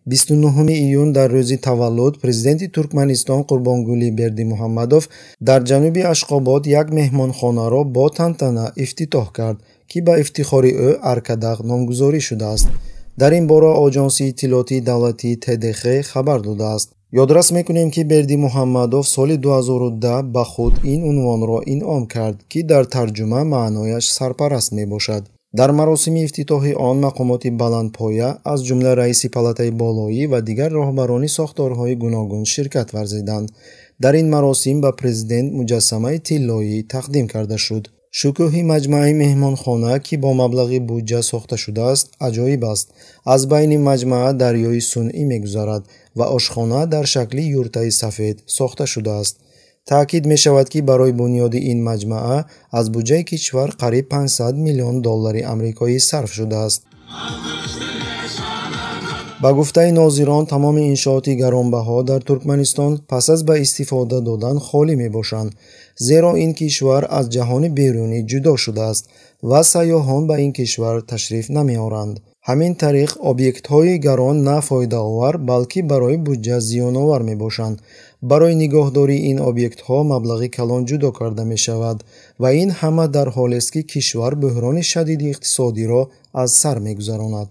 29 июн дар рӯзи таваллуд президенти Туркманистон Қурбонгулӣ Бердимуҳаммадов дар ҷануби Ашқобод як меҳмонхонаро бо тантана ифтитоҳ кард, ки ба ифтихори ӯ Аркадаг номгузорӣ шудааст. Дар ин бора Оҷонсии иттилоотии давлатии ТДХ хабар додааст. Ёдрас мекунем, ки Бердимуҳаммадов соли 2010 ба худ ин унвонро инъом кард, ки дар тарҷума маънояш сарпараст мебошад. Дар маросими ифтитоҳи он мақомоти баландпоя, аз ҷумла раиси палатаи болоӣ ва дигар роҳбарони сохторҳои гуногун ширкат варзиданд. Дар ин маросим ба президент муҷассамаи тиллоӣ тақдим карда шуд. Шукӯҳи маҷмааи меҳмонхона, ки бо маблағи буҷа сохта шудааст, аҷоиб аст. Аз байни маҷмаа дарёи сунъӣ мегузарад ва ошхона дар шакли юртаи сафед сохта шудааст. Таъкид мешавад, ки барои бунёди ин маҷмаа аз буҷаи кишвар қариб 500 миллион доллари амрикоӣ сарф шудааст. Ба гуфтаи нозирон, тамоми иншооти гаронбаҳо дар Туркманистон пас аз ба истифода додан холӣ мебошанд, зеро ин кишвар аз ҷаҳони берунӣ ҷудо шудааст ва сайёҳон ба ин кишвар ташриф намеоранд. Ҳамин тариқ объектҳои гарон на фоидаовар, балки барои буҷа зиёновар мебошанд. Барои нигоҳдории ин объектҳо маблағи калон ҷудо карда мешавад ва ин ҳама дар ҳолест, ки кишвар бӯҳрони шадиди иқтисодиро аз сар мегузаронад.